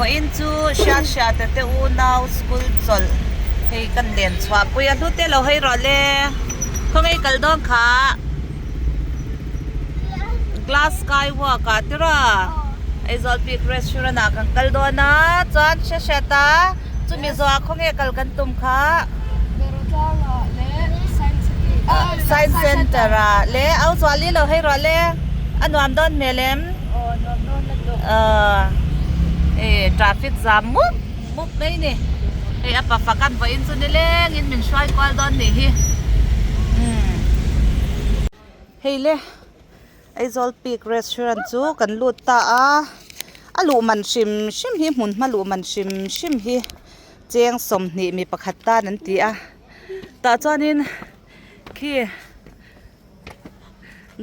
Vawiin chu Hriat Hriata te unau school chawlh hei kan len chhuah pui a hlute lo hei rawh le khawnge kal dawn kha glass sky walk ah tiraw Aizawl peak restaurant ah kan kal dawn a chuan Hriat Hriata chumi zawhah khawnge kal kan tum kha Science center ah le au zuali lo hei rawh le a nuam dawn hmel em. Aw hei traffic zam mup mup mai ni hei a pafa kan vawiin chu nileng in min hruai kual dawn nih hi umm hei le Aizawl peak restaurant chu kan lut ta a a luh man hrim hrim hi hmun hma luh man hrim hrim hi cheng 20 mi pakhat tan an ti a tah chuanin khi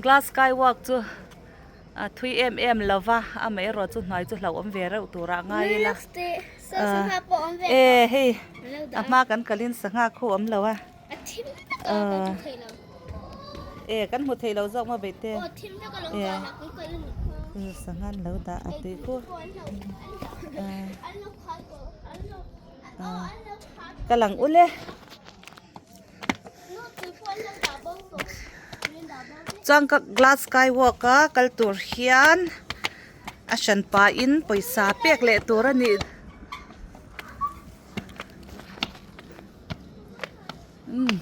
glass sky walk chu. A thui em em lo va, amaherawh chu hnuai chu hlauhawm ve reuh tur ah ngai ila. E hei a hma kan kalin sangha khu awm lo a. E kan hmu thei lo zawk maw beite. E sangha an lo dah a tui khu. Ka lang ul e. Chuan ka glass sky walk a kal tur hian a hran pahin pawisa pek leh tur a nih umm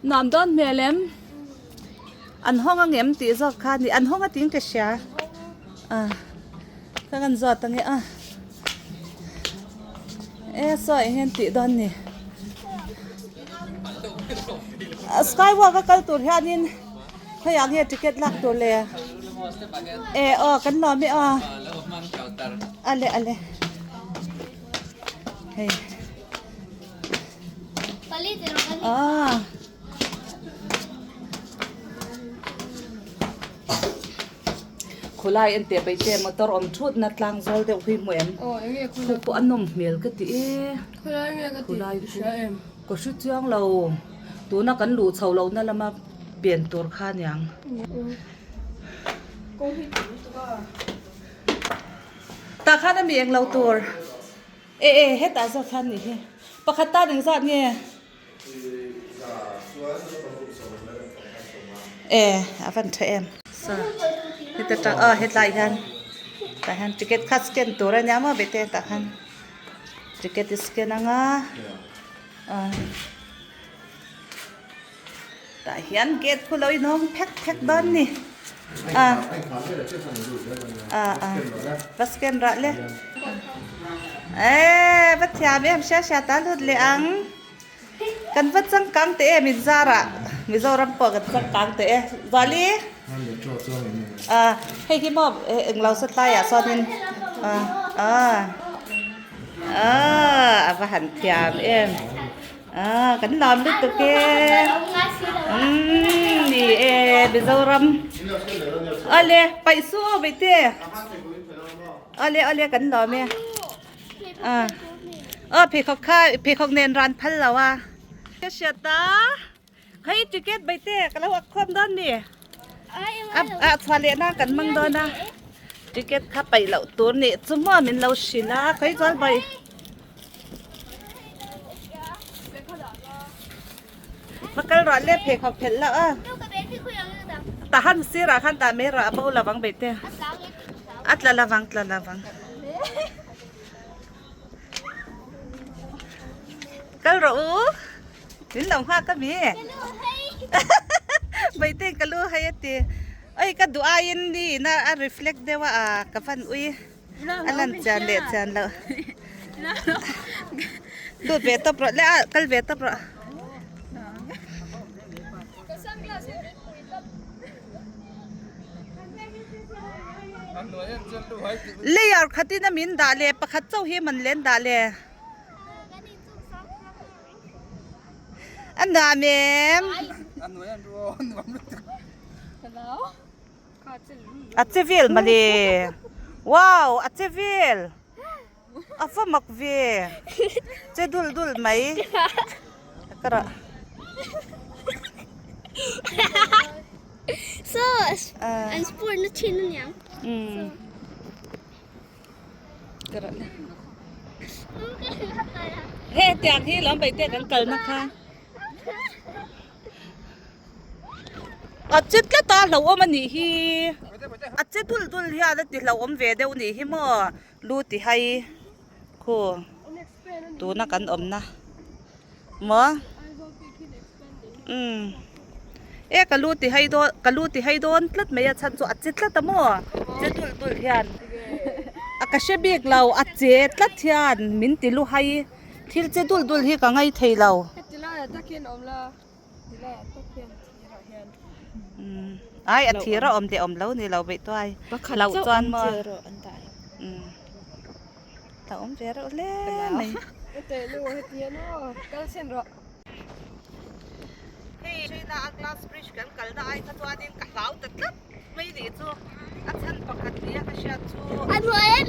nuam dawn hmel em an hawng angem tih zawk kha a ni an hawng a tih in ka hria a ka rawn zawt ange a e saw eng nge an tih dawn ni sky walk a kal tur hianin khawiah nge ticket lak tur le e aw kan lawm e aw ale ale hei ah. Khulai en teh paih te motor awm thut na tlang zawl deuh hi hmu em? Khu pawh a nawm hmel ka ti e. Khulai khu ka hre chiang lo tuna kan luh chho loh na lama pen tur kha aniang. Tah khan a mi englo tur e e hetah zawk khan nih hi pakhat tan engzat nge? E a van tha em sa heta tang aw hetlai hian tah hian ticket kha scan tur a nia maw bete tah khan ticket i scan anga ah tah hian gate khu lo inawm phek phek dawn ni ah ah ah va scan rah le e va thiam em hria hria ta lut leh ang. Kan va changkang teh e Mizarah Mizoram pawh kan changkang teh e Zuali ah hei hi maw englo sa tlaiah sawnin ah ah ah a va han thiam em ah kan lawm lutuk e umm ni e Mizoram awle paih su aw veite awle awle kan lawm e. Ah. Aw pheikhawk kha pheikhawk nen ran phal lo a. Ka hriat a. Hei ticket bai te ka lo ak khawm dawn ni. A a chhuah leh na kan mang dawn a. Ticket kha paih loh tur nih chu maw min lo hrilh a khawi chuan bai. Va kal rawh le pheikhawk phelh loh a. Tah han sirah khan tah mai rawh a bo lovang bai te. A tla lovang tla lovang. Kal rawh u. Min lo nghak a mi. Bai te ka lu hei a ti. Oi ka duh aiin ni ina a reflect deuh a ka van ui. A lan chian leh chian loh. Lut ve tawp rawh le a kal ve tawp rawh. Layer khatin a min dah leh pakhat chauh hi man len dah le. A nuam em? A che vel mawle. Wow a che vel. A va mak ve. Che dul dul mai. Ka rah. So, an sport na thin aniang. Um. ti rawh le. He tiang hi lawm bei te kan kalna kha. A che tlat a hlauhawm a nih hi. A che dul dul hian a ti hlauhawm ve deuh nih hi maw lu ti hai khu tuna kan awmna maw umm e ka lu ti hai dawn ka lu ti hai dawn tlat mai a chhan chu a che tlat a maw che dul dul hian a ka hre bik lo a che tlat hian min ti lu hai. Thil che dul dul hi ka ngai thei lo. Ai a thir a awm leh awm lo ni lo beih tuai. Loh chuan maw. A awm ve reuh hle mai. Hei China a glass bridge kan kalna ai kha chuanin ka hlau ta tlat mai nih chu a chhan pakhat nia ka hriat chu chuanin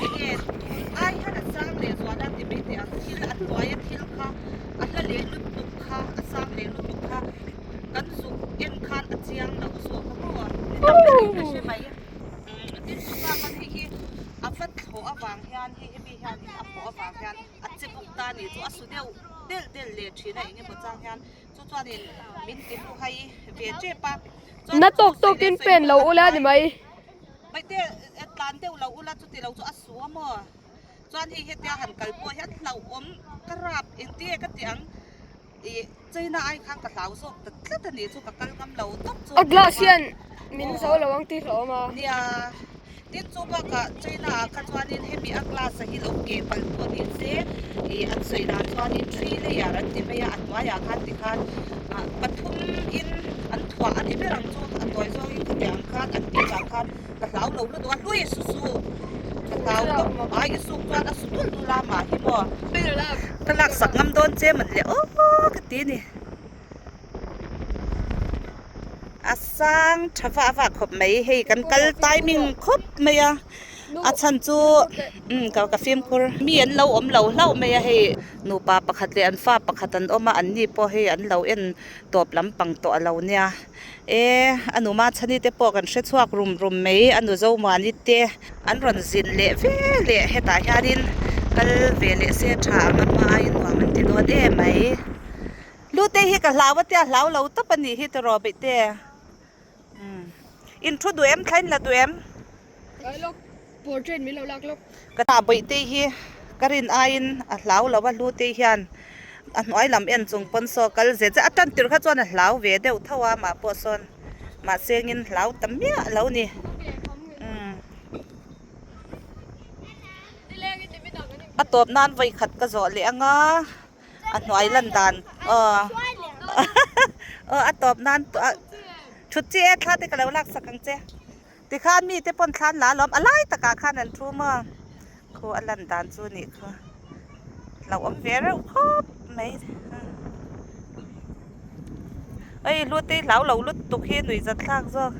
enge tun ai hian a sang leh zual a ti mai teh ang thil a hnuai a thil kha a hla leh lutuk kha a sang leh lutuk kha kan zuk en khan a chiang loh zawk a maw ni tam takin ka hre mai tin chu bakah hei hi a va thlawh avang hian hei hemi hianin a pawh avang hian a che bawk ta a nih chu a su deuh delh delh leh thin a eng emaw chang hian chu chuanin min ti hlu hai ve tep a chuan Na tawk tawkin pen lo ula ni mai. Maite tlan deuh lo ula chuti lo chu a su a maw chuan hei hetia han kal pawh hian hlauhawm ka rap engtin nge ka tih ang ih China ai khan ka hlau zawk ta tlat a nih chu ka kal ngam lo tawp chu A glass hian min zo lo ang tih hlauhawm a. Nia Tin chu bakah China ah kha chuanin hemi a glass a hi lo keh palh pawh ni se ih an sawi dan chuanin three layer an ti mai a a hnuaiah khan tikhan ah pathum in an thuah a ni ber ang chu a tawi zawngin khatiang ang khan an tih vang khan ka hlau lo lutuk a hlui su su ka hlau tawp ai i suk chuan a su dul dul a mah hi maw ka laksak ngam dawn che man le aw ka ti a ni. A sang tha vah vah khawp mai hei kan kal timing khawp mai a a chhan chu umm ka ka fimkhur mi an lo awm lo hlauh mai a hei nupa pakhat leh an fa pakhat an awm a an ni pawh hei an lo en tawp lampang tawh a lo nia e a nu machhani te pawh kan hre chhuak rum rum mai a nu zomuani te an rawn zin leh ve leh hetah hianin kal ve leh se tha ang a hma aiin nuam an ti dawn em mai. Lute hi ka hlau a tia hlau lo tawp a nih hi tiraw beih te. Umm. In thu duh em thlain la duh em? Kai lawk portrait min lo lak lawk. Ka ta beih te hi ka rin aiin a hlau lo a Lute hian a hnuai lam en chung pawn saw kal zet zet a tan tir kha chuan a hlau ve deuh tho a mah pawh sawn mahse engin hlau ta miah lo ni. Umm. A tawp nan vawi khat ka zawh leh anga. a hnuai lan dan aw aw a tawp nan thut chi e thla te ka lo lak sak ang che tikhan mi te pawn thla an la alawm a lai takah khan an thu maw khu a lan dan chu nih khu hlauhawm ve reuh khawp mai hei lut te hi hlau lo lutuk hi nuih zat thlak zawk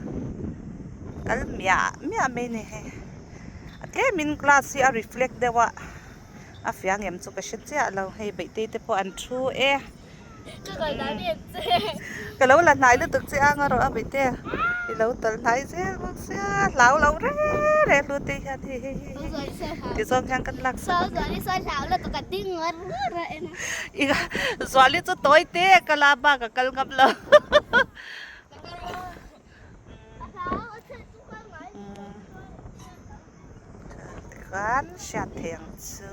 kal miah miah mai a ni hei a tlemin glass hi a reflect deuh a. A fiang em chu ka hre chiah lo hei beih te pawh an thu e ka lo la hnai lutuk che ang erawh a beih te i lo tawlh hnai zel bawk sia hlau lo reng reng hlu te hian hei hei hei ti zawng hian kan lak sak i zuali chu tawi te ka la bak a kal ngam lo. Tikhan hriat theih ang chu.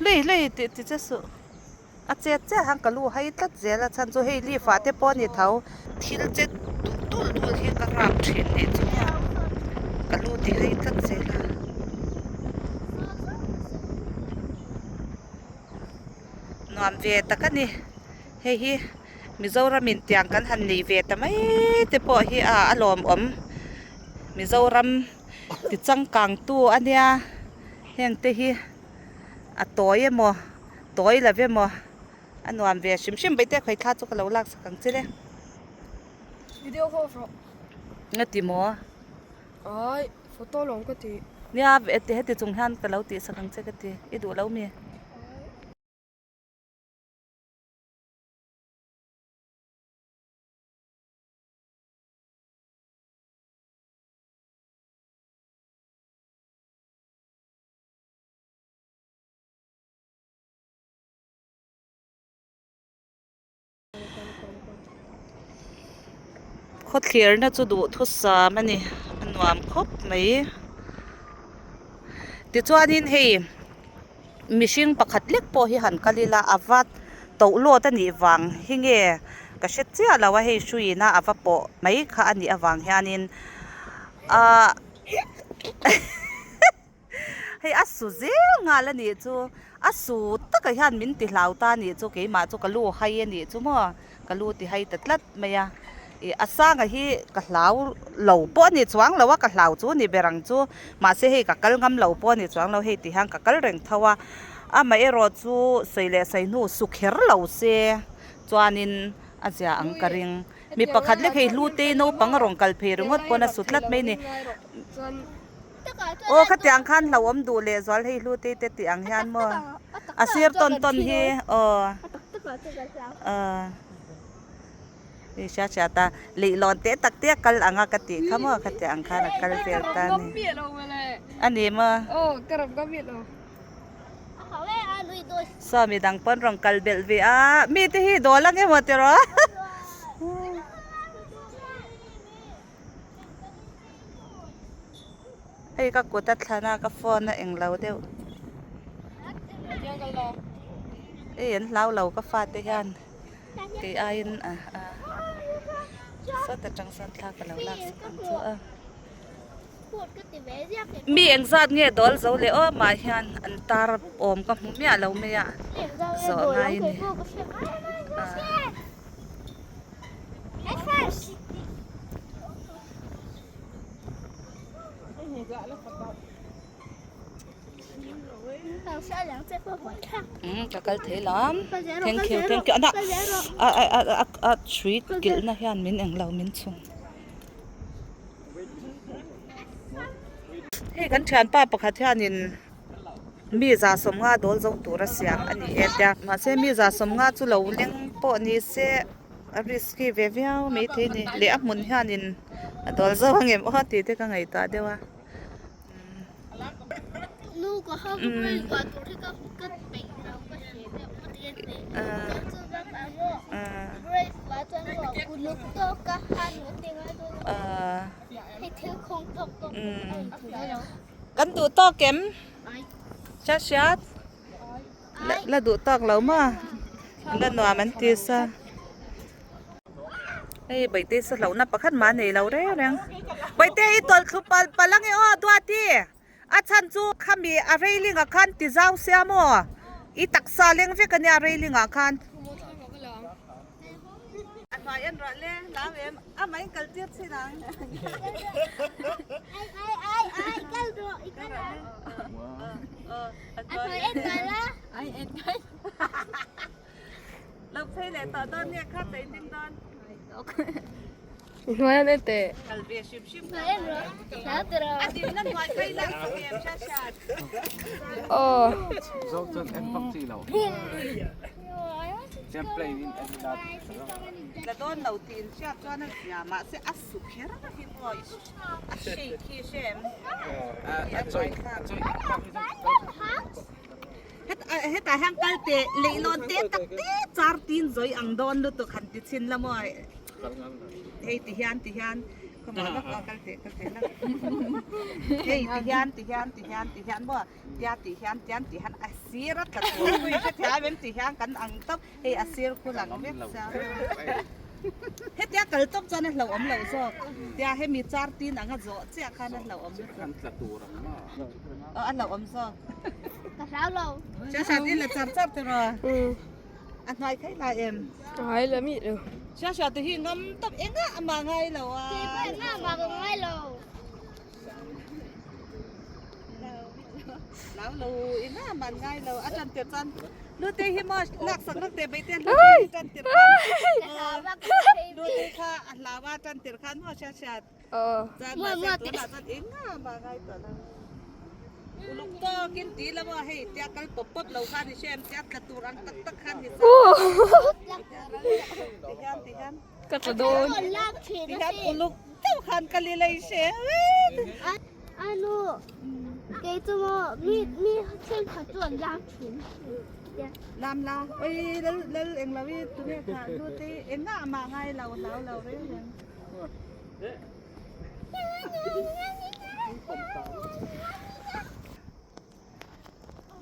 Lui lui tih ti che suh a chet chiah han ka lu hai tlat zel a chhan chu hei leaf ah te pawh a ni tho thil che duh dul dul hi ka rap thin nih chu ka lu ti hai tlat zel a. Nuam ve tak a ni hei hi. Mizoram in tiang kan han nei ve ta mai te pawh hi a a lawmawm Mizoram ti changkang tu a nia heng te hi a tawi emaw tawi lo emaw a nuam ve hrim hrim mai te khawi thla chu ka lo lak sak ang che le. Video call rawh. Nga ti maw? Ai, photo lawm ka ti. Nia, heti chung hian ka lo tih sak ang che ka ti. I duh lo mi? Khawthlirna chu duhthusam a ni a nuam khawp mai tichuanin hei mihring pakhat lek pawh hi han kal ila a va toh lawt a nih vang hi nge ka hre chiah lo a hei hruiin a a va pawh mai kha a nih avang hianin ahh Hei a su zel nghal a nih chu, a su takah hian min ti hlau ta a nih chu keimah chu ka lu hai a nih chu maw ka lu ti hai ta tlat mai a, ih a sanga hi ka hlau lo pawh a ni chuang lo a ka hlau chu a ni ber ang chu mahse hei ka kal ngam lo pawh a ni chuang lo hei ti hian ka kal reng tho a, amaherawh chu sawi leh sawi hnu su kher lo se chuanin a zia ang ka ring mi pakhat lek hei hlute naupang a rawn kal phei ringawt pawn a su tlat mai a ni. Aw khatiang khan hlauhawm duh leh zual hei hlu te te tih ang hian maw a sir tawn tawn hi aw hei hria hria ta leihlawn te tak te a kal ang a ka tih kha maw khatiang khan a kal vel ta a ni a ni maw saw midang pawn rawn kal belh ve a mite hi dawl ang emaw tiraw. Hei ka kut a thlan a ka phone a englo deuh hei an hlau lo ka fate hian kei aiin a a sawta tang sawn thla ka lo lak sak ang chu a mi engzat nge dawl zo leh aw mah hian an tar awm ka hmu miah lo mai a zawh ngai a ni a. Ka kal thei lam thank you thank you a a a hrui kilh na hian min englo min chhun hei kan thianpa pakhat hianin Mi za sawmnga dawl zo tura siam a ni e tia. Mahse mi za sawmnga chu lo leng pawh ni se a risky ve viau mai thei a ni. Leh a hmun hianin a dawl zo ang em aw tih te ka ngaihtuah deuh a. Kan duh tawk em? Hriat hriat la duh tawk lo maw? La nuam an ti sa. Hei Bawihtei sa hlauhna pakhat mah a nei lo reng reng. Bawihtei i tawlh thlu pal palh ange aw Duati. A chhan chu khami a railing ah khan ti zau sia maw? I taksa leng vek ania railing ah khan. A hnuai en rawh le, lau em, a mah in kal tir chin ang. Ai ai ai ai kal rawh i kal ang. A hnuai en kal a. Ai en kal. Lo phei leh tawh dawn nge kha ta in ding dawn. Hnuai an en teh. Kal ve hrim hrim. Hnuai en rawh. Hlau ta rawh. A din na hnuai phei lak sak em hria hriat. Aw. Zo chuan en vak chi lo. Chuan plane in en ila La dawn lo tih in hriat chuan a zia mahse a su kher a hi maw a shape khi hre em. A chawi a chawi Hetah hian kal teh leihlawn te tak te char tin zawi ang dawn lutuk han ti chhin la maw hei ti hian ti hian khawmah lawk aw kal teh kal teh lawk hei ti hian ti hian ti hian ti hian maw tia ti hian tian ti hian a sir a tla tur pui hrethiam em ti hian kan ang tawp hei a sir khu lang vek sia hetia kal tawp chuan a hlauhawm loh zawk tia hemi char tin anga zawh chiah khan a hlauhawm lutuk aw a hlauhawm zawk. Ka hlau lo. Cha sat in la char char tiraw. A hnuai thei lai em? Ngai lo mi lo. Sia sia te hi ngam tawp engah amah ngai lo a. Kei pawh engah amah ka ngai lo. Lau lo engah amah an ngai lo. A tan tir chuan Lute hi maw lak sak lak teh bai te Lute hi tan tir khan Lute kha a hlau a tan tir khan maw sia sia. Chuan mahse tunah chuan engah amah ngai tawh lo. Uluk tawkin ti lo a hei tia kal pawp pawp lo khan i hria em tia tla tur ang tak tak khan ni sa. Ti hian ti hian. Ka tla dawn. Ti hian uluk deuh khan ka li lei hre. Anu kei chu maw mi mi thenkhat chu an lam thin. Lam la oi lal lal eng lo i tunge kha lu te engah mah ngai lo hlau lo reng reng.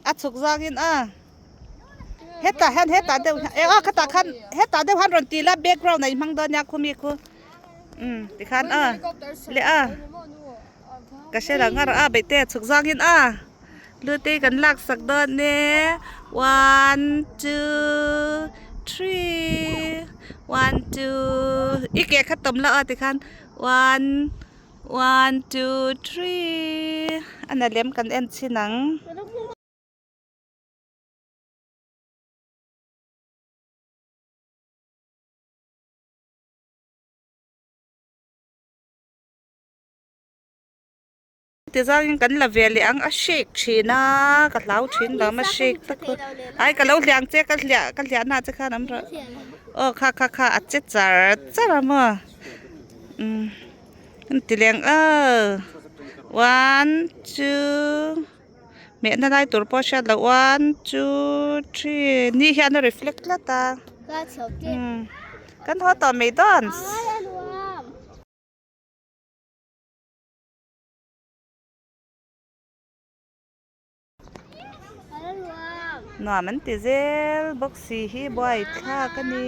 A chhuk zangin a hetah hian hetah deuh eh aw khatah khan hetah deuh han rawn ti la background a inhmang dawn nia khumi khu umm tikhan a leh a ka hre lo ngar a beihte a chhuk zangin a lute kan lak sak dawn e one two three one two i ke kha tawm la aw tikhan one one two three a na lem kan en chhin ang. Tizangin kan la ve leh ang a shake thin a ka hlau thin lo a shake tak chu ai ka lo hliah ang che ka hliah ka hliah na che khan awm rawh aw kha kha kha a che char char a maw umm an ti leng aw one two hmehna lai tur pawh a hriat loh one two three ni hian a reflect tlat a umm kan haw tawh mai dawn. Nuam an ti zel bawk si hi buai thlak a ni.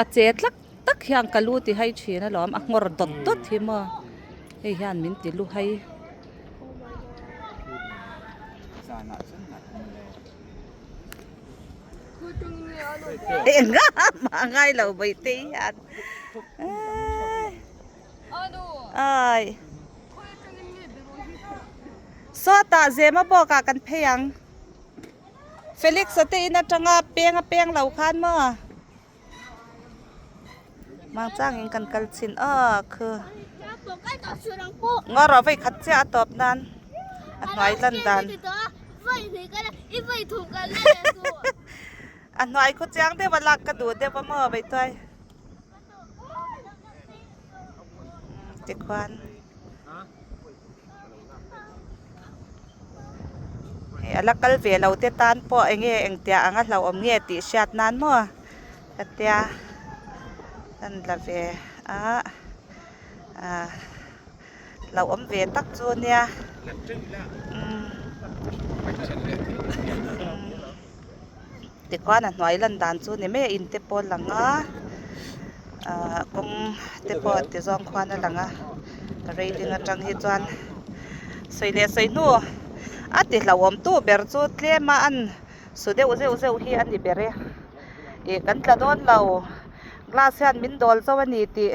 A che tlak. Tak hian ka lu ti hai thin alawm a nghawr dawt dawt hi maw hei hian min ti lu hai. Engah mah ngai lo Bawihtei hian ai sawtah zema bawkah kan phei ang Felix-a te in atanga peng a peng lo khan maw. Mangchangin kan kal chin a khu ngaw rawh vei khat chiah a tawp nan a hnuai lan dan a hnuai khu chiang deuh a lak ka duh deuh a maw vei tuai tikhuan. Hei a la kal ve lo te tan pawh eng nge engtiah anga hlauhawm nge tih hriat nan maw ka tia kan la ve a ah hlauhawm ve tak chu nia umm tikhuan a hnuai lan dan chu ni mai a in te pawh a lang a ah kawng te pawh ti zawng khuan a lang a railing atang hi chuan sawi leh sawi hnu a ti hlauhawm tu ber chu tlem a an su deuh zeuh zeuh hi a ni ber e ih kan tla dawn lo glass hian min dawl zo a ni tih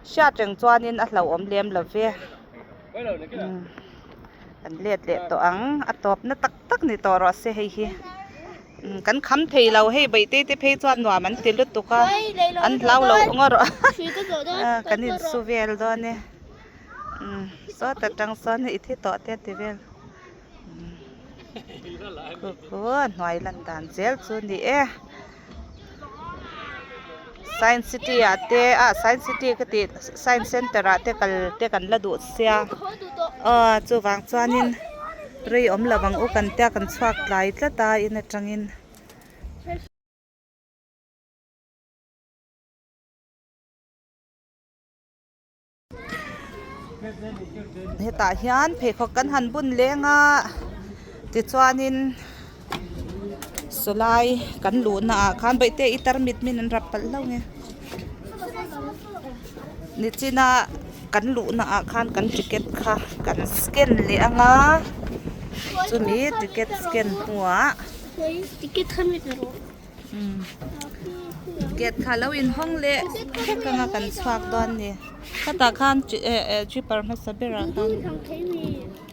hriat reng chuanin a hlauhawm lem lo ve umm kan let leh tawh ang a tawp na tak tak ni tawh rawh se hei hi umm kan kham thei lo hei baihte te phei chuan nuam an ti lutuk a an hlau lo ngaw rawh a kan insu vel dawn e umm sawta tang sawn i thi tawh te a ti vel umm khu khu a hnuai lan dan zel chu a ni e. Science city ah te ah science city ka tih science center ah te kal te kan la duh sia aw chuvang chuanin rei awm lo ang u kan tia kan chhuak tlai tlat a in atangin. Hetah hian pheikhawk kan han bun leng a tichuanin. Sawlai kan luhna ah khan bawihte i tarmit min an rap palh hlauh nge. Nichina kan luhna ah khan kan ticket kha kan scan leh ang a, chumi ticket scan hnuah gate kha lo inhawng leh vek ang a kan chhuak dawn a ni. Khatah khan jeeper hmasa berah khan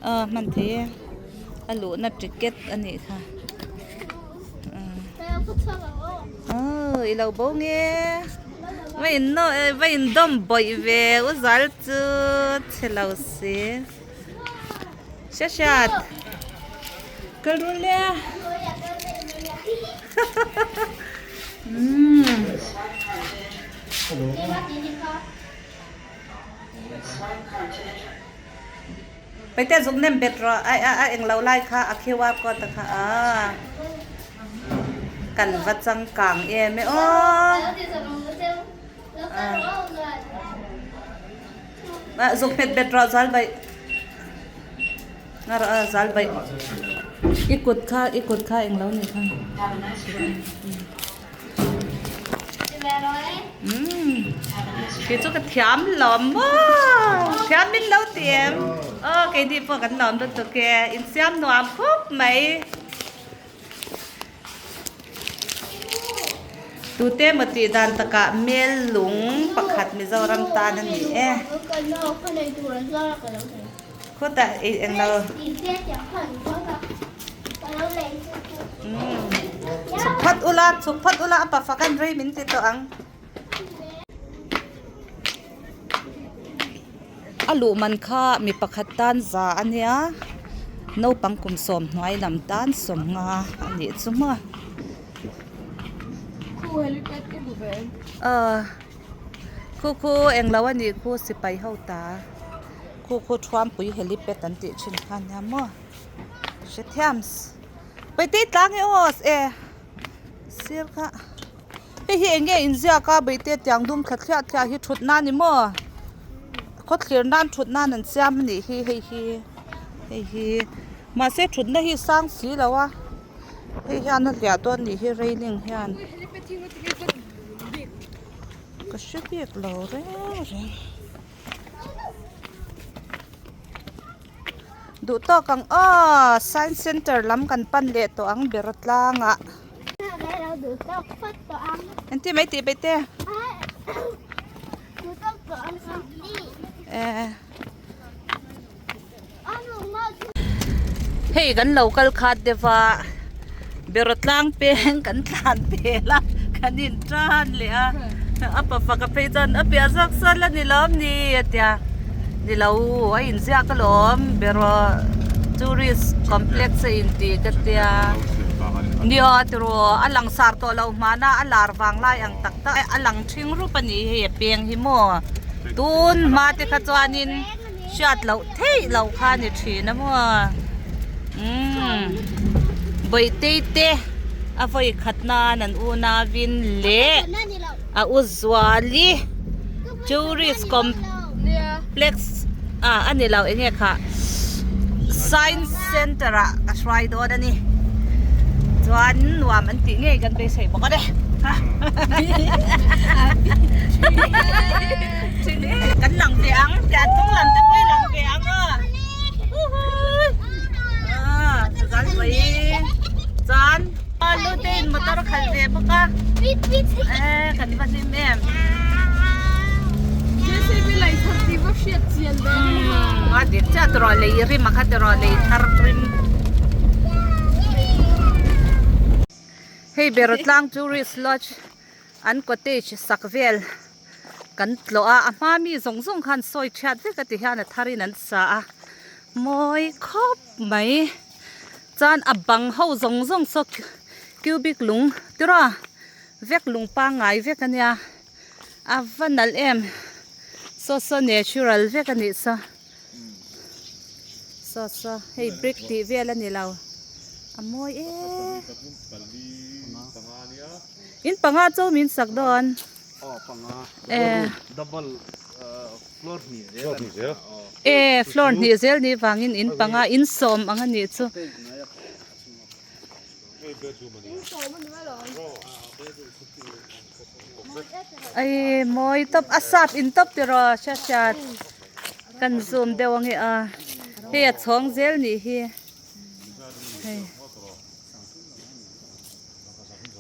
aw hman thei e a luhna ticket a nih kha aw i lo bo nge va in va in dawm bawih ve u zal chu chhe lo si hria hriat kal ru le umm. Paite zuk nem bet rawh a a a englo lai kha a QR code te kha aa kan va changkang em e aw a zuk hmet bet rawh zal baih nga rawh a zal baih i kut kha i kut kha englo ni kha. Kei chu ka thiam lawm maw thiam min lo ti em aw keini pawh kan lawm lutuk e insiam nuam khawp mai tute emaw tih dan takah mel lung pakhat Mizoram tan a ni e khutah ih englo. Chhuk phawt ula, chhuk phawt ula a pafa khan rei min ti tawh ang. A luh man kha mi pakhat tan za a nia, naupang kum sawm hnuai lam tan sawmnga a nih chu maw. Aw khu khu englo a nih khu sipai ho ta khu khu thuampui helipad an tih thin kha nia maw. Hrethiams Paite tlang e aw e sir kha hei hi eng nge inziak a Paite tiang dum thla thliah thliah hi thut nan ni maw khawthlir nan thut nan an siam a nih hi hei hi hei hi mahse thutna hi sang si lo a hei hian a hliah dawn a nih hi railing hian ka hre bik lo reng reng. Duh tawk ang aw science center lam kan pan leh tawh ang ber tlangah. Engtin mai tih peih te? Eh. Hei kan lo kal khat deuh a Berawtlang peng kan tlan pel a kan in tan leh a a pafa ka phei chuan a piah zawk sawn la ni lawm ni a tia ni lo a inziak alawm Beraw tourist complex a inti ka tia nia tiraw a langsar tawh loh hmana a lar vang lai ang tak tak a lang thing rup a ni hei a peng hi maw tun hma te kha chuanin. Hriat loh theih loh kha a ni thin a maw umm Bawihtei te a vawi khat nan an unauin leh a u Zuali tourist complex ah a ni lo eng nge kha science center ah ka hruai dawn a ni chuan nuam an tih ngei kan beisei bawk a ni. Kan lang ve ang pian tung lam te pawh i lang ve ang aw chuan mai chuan lu te in motor a khalh ve bawk a e kan va hlim em a dik chiah tawh lei rim a kha tawh lei thar rim. Hei Berotlang Tourist Lodge an cottage sak vel. Kan tlawh a, a hma mi zawng zawng khan sawi thiat vek a ti hian a thar in an sa a, mawi khawp mai chuan a bang ho zawng zawng saw cubic lung tiraw vek lung pangngai vek a nia a va nalh em saw saw natural vek a nih saw saw saw hei brick tih vel a ni lo a mawi em. In panga chu min sak dawn. E floor hnih zel ni vangin in panga in sawm ang a nih chu. Ai mawi tawp a sap in tawp tiraw hriat hriat kan zoom deuh ange a hei a chhawng zel nih hi hei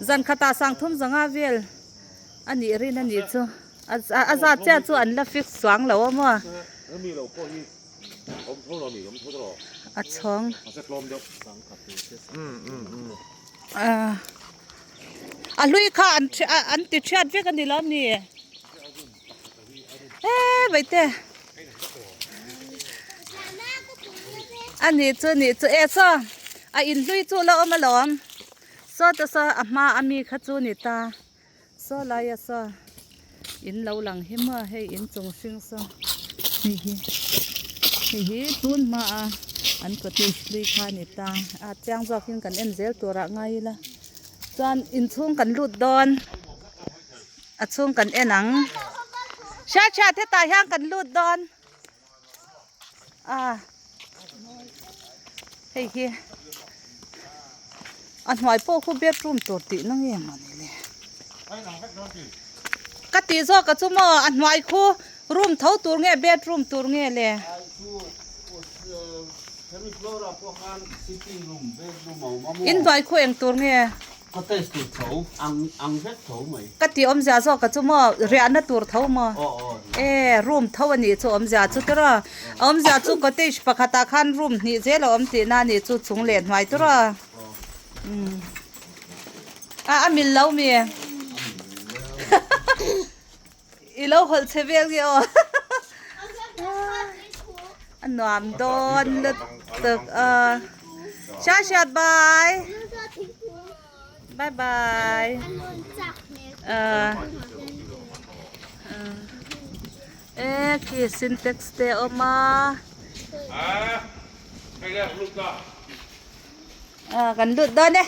zan khatah sangthum zanga vel a nih rin a nih chu a zat chiah chu an la fix chuang lo a maw. A chhawng a hlui kha an an ti thiat vek a ni lo ni he vaite a ni chu ni chu e saw a in hlui chu la awm alawm saw te saw a hma a mi kha chu ni ta. Saw laia saw in lo lang hi maw hei inchung hring saw hei hi hei hi tun hmaa an cottage hlui kha a ni ta a chiang zawkin kan en zel turah ngai ila chuan inchhung kan lut dawn a chhung kan en ang hriat hriat hetah hian kan lut dawn a hei hi a hnuai pawh khu bedroom tur tih na nge maw ni le ka tih zawk a chu maw a hnuai khu room tho tur nge bedroom tur nge le. Inhnuai khu eng tur nge. Cottage tur tho ang ang vek tho mai. Ka tih awmzia zawk ka chu maw riahna tur tho maw e room tho a nih chu awmzia chu tiraw a awmzia chu cottage pakhatah khan room hnih zel a awm tihna a nih chu chung leh hnuai tiraw umm a a mil lo mi i lo hawlh che vel nge aw a nuam dawn lutuk a hriat hriat bye bye bye e khi sintex te a awm a kan lut dawn e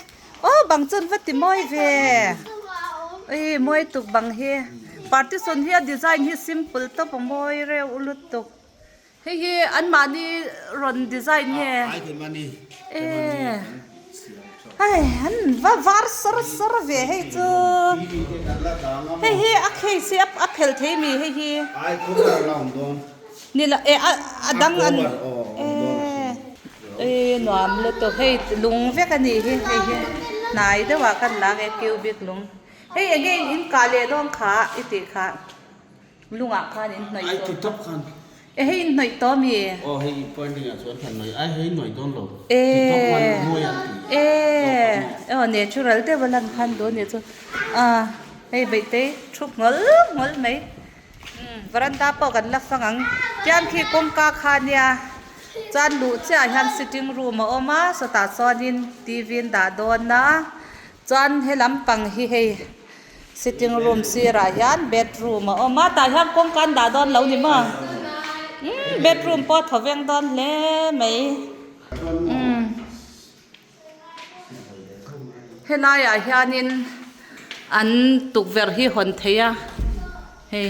aw bang chuan va ti mawi ve ui mawi tuk bang hi partition hi a design hi simple tawp a mawi reuh lutuk hei hi anmahni rawn design nge e hei an va var sawr sawr ve hei chu hei hi a case hi a phel thei mi hei hi. Ni lo e a a dang an e nuam lutuk hei lung vek a nih hi hei hi hnai deuhah khan lang e cubic lung hei eng nge in kah leh dawn kha i tih kha lungah khan in hnawih tawh e hei in hnawih tawh ami e e aw natural deuh a lan khan duh a nih chu a hei beihte thup ngawl ngawl mai. Veranda pawh kan la fang ang tiang khi kawngka kha nia chuan luh chiah ah hian sitting room a awm a sawtah chuanin t v an dah dawn a chuan he lampang hi hei sitting room sirah hian bedroom a awm a tah hian kawngka an dah dawn lo ni maw umm bedroom pawh a thaw veng dawn hle mai umm. Helaiah hianin an tukverh hi hawn thei a hei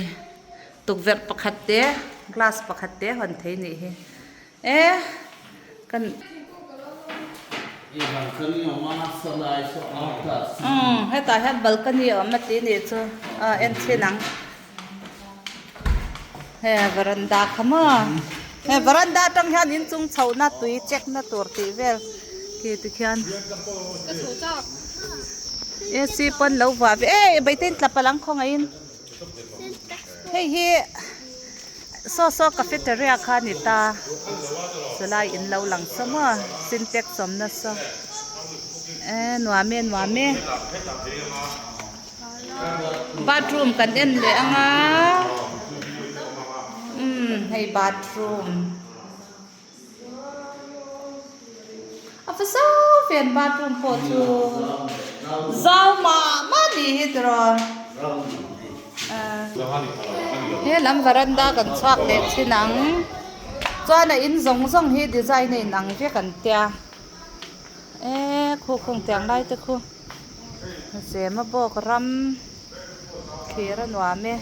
tukverh pakhat te glass pakhat te hawn thei a nih hi e kan umm hetah hian balcony a awm a tih nih chu a en chhin ang. He veranda kha maw he veranda atang hian inchung chhohna tui check na tur tih vel khi tikhian ac pawn lo vuah ve e baitein tla palh ang khawngaihin hei hi saw saw cafeteria kha a ni ta chulai in lo lang saw maw sintex awm nasa e nuam e nuam e. Bathroom kan en leh ang a umm hei bathroom a va zau ve an bathroom pawh chu zau mah mah ni hi tiraw he lam varanda kan chhuak leh thin ang chuan a in zawng zawng hi design a inang vek an tia e khu khung tiang lai te khu. Zema bawk ram thlir a nuam e.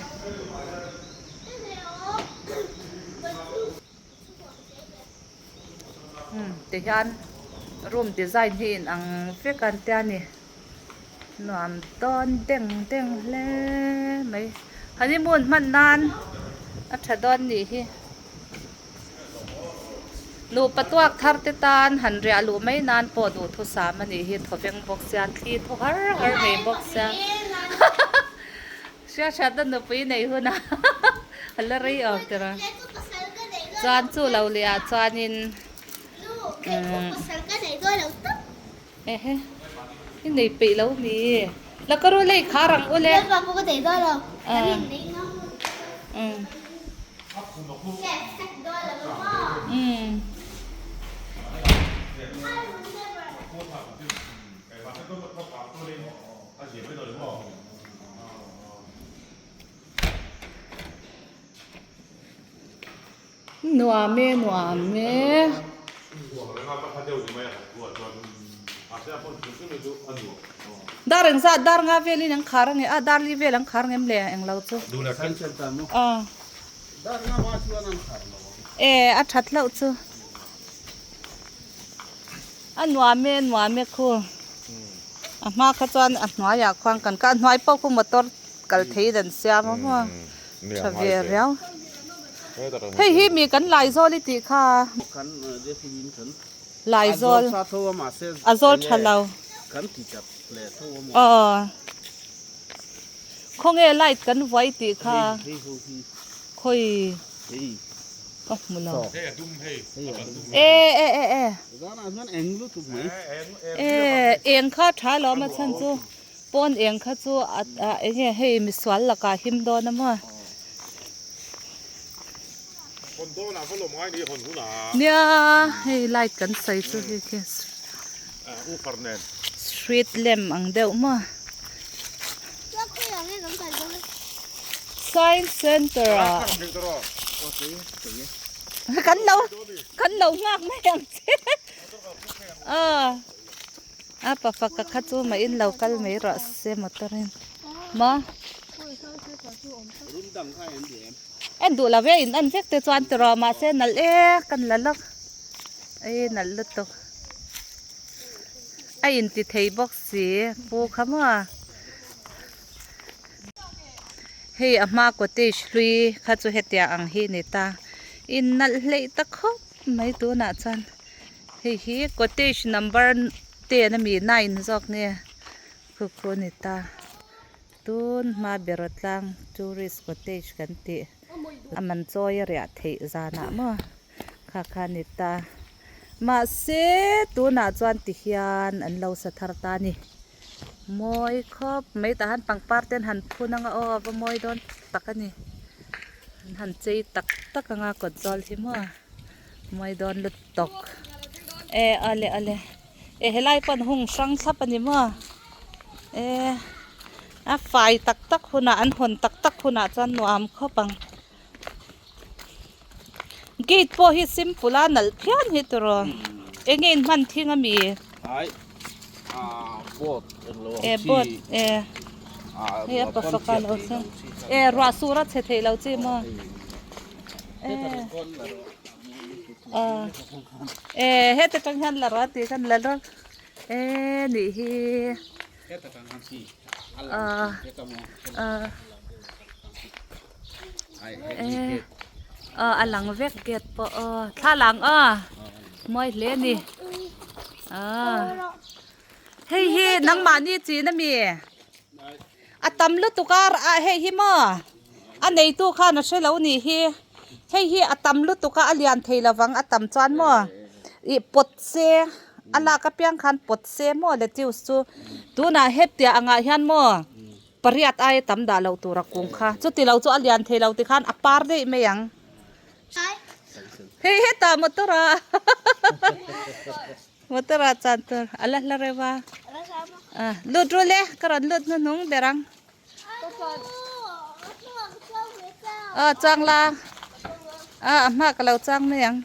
Umm tihian Room design hi in ang vek an tia ni. Nuam dawn deng deng hle mai. Honeymoon hman nan a tha dawn nih hi. Nupa tuak thar te tan han riah luh mai nan pawh duhthusam a nih hi thawveng bawk sia thli thaw har har mai bawk sia. Hriat hriatna nupui nei hun a a la rei awm tir a. Chuan chu lo leh ah chuanin umm ehe i nei peih lo mi la ka ru lei khar ang ule umm umm. Nuam e nuam e. Dar eng zat dar nga velin an khar ange a dar li vel an khar ngem le englo chu. E a that hlauh chu. A nuam e nuam e khu. A hma kha chuan a hnuaiah khuan kan kal a hnuai pawh khu motor kal thei dan siam a maw tha ve riau hei hi mi kan laizawl i tih kha laizawl a zawl tha lo aw khawnge light kan vuai tih kha khawi. Ka hmu lo. E e e e. E eng kha tha lo ma chhan chu pawn eng kha chu a enge hei misual lakah him dawn a maw. Nia hei light kan sawi chu hei khi street lamp ang deuh maw. Science center ah kan lo kan lo nghak mai ang che a a pa faka kha chu mah in lo kal mai rawh se motor in maw en duh lo ve in en vek te chuan tiraw mahse nalh e kan la lawk ei nalh lutuk a inti thei bawk si pu kha maw. Hei a hma cottage hlui kha chu hetia ang hi a ni ta in nalh hleih ta khawp mai tunah chuan hei hi cottage number ten ami nine zawk nge khu khu a ni ta tun hma beraw tlang tourist cottage kan tih a man chawi a riah theih zanah maw kha kha a ni ta mahse tunah chuan tihian an lo sa thar ta a ni. Mawi khawp mai tah hian pangpar te an han phun anga aw a va mawi dawn tak a ni an han chei tak tak anga kawt zawl hi maw mawi dawn lutuk e ale ale e helai pawh an hung hrang thlap a ni maw e a fai tak tak hunah an hawn tak tak hunah chuan nuam khawp ang gate pawh hi simple a nalh phian hi tiraw eng nge in hman thing ami e board e hei a pafa lo thleng e ruah sur a chhe thei lo chi maw e e heti tang hian la rawh a tih khan la rawh e nih hi. A lang vek gate pawh aw thla lang aw mawi hle a ni hei hi nangmahni chin ami a tam lutuk a hei hi maw a neitu khan a hre lo nih hi hei hi a tam lutuk a a lian thei lovang a tam chuan maw ih pawt se a lak apiang khan pawt se maw lettuce chu tunah hetiang angah hian maw pariat aia tam dah loh tur a kung kha chuti lo chu a lian thei lo tikhan a par daih mai ang hei hetah motor ah motor ah chan tur a la hla reuh a lut rul e ka rawn lut hnuhnung ber ang. Aw chang la a a hma ka lo chang mai ang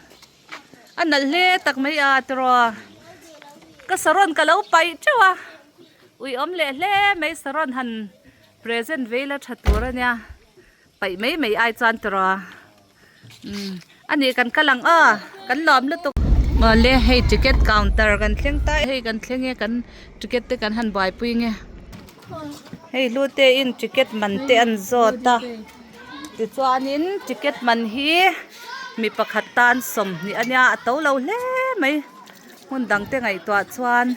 a nalh hle tak mai a tiraw ka saron ka lo paih teuh a ui awm leh hle mai saron han present ve ila tha tur a nia paih mai mai ai chuan tiraw umm a nih kan kal ang aw kan lawm lutuk. Mawle hei ticket counter kan thleng ta hei kan thleng e kan ticket te kan han buaipui nge hei hlu te in ticket man te an zawt a tichuanin ticket man hi mi pakhat tan sawmhnih a nia a to lo hle mai hmun dang te ngaihtuah chuan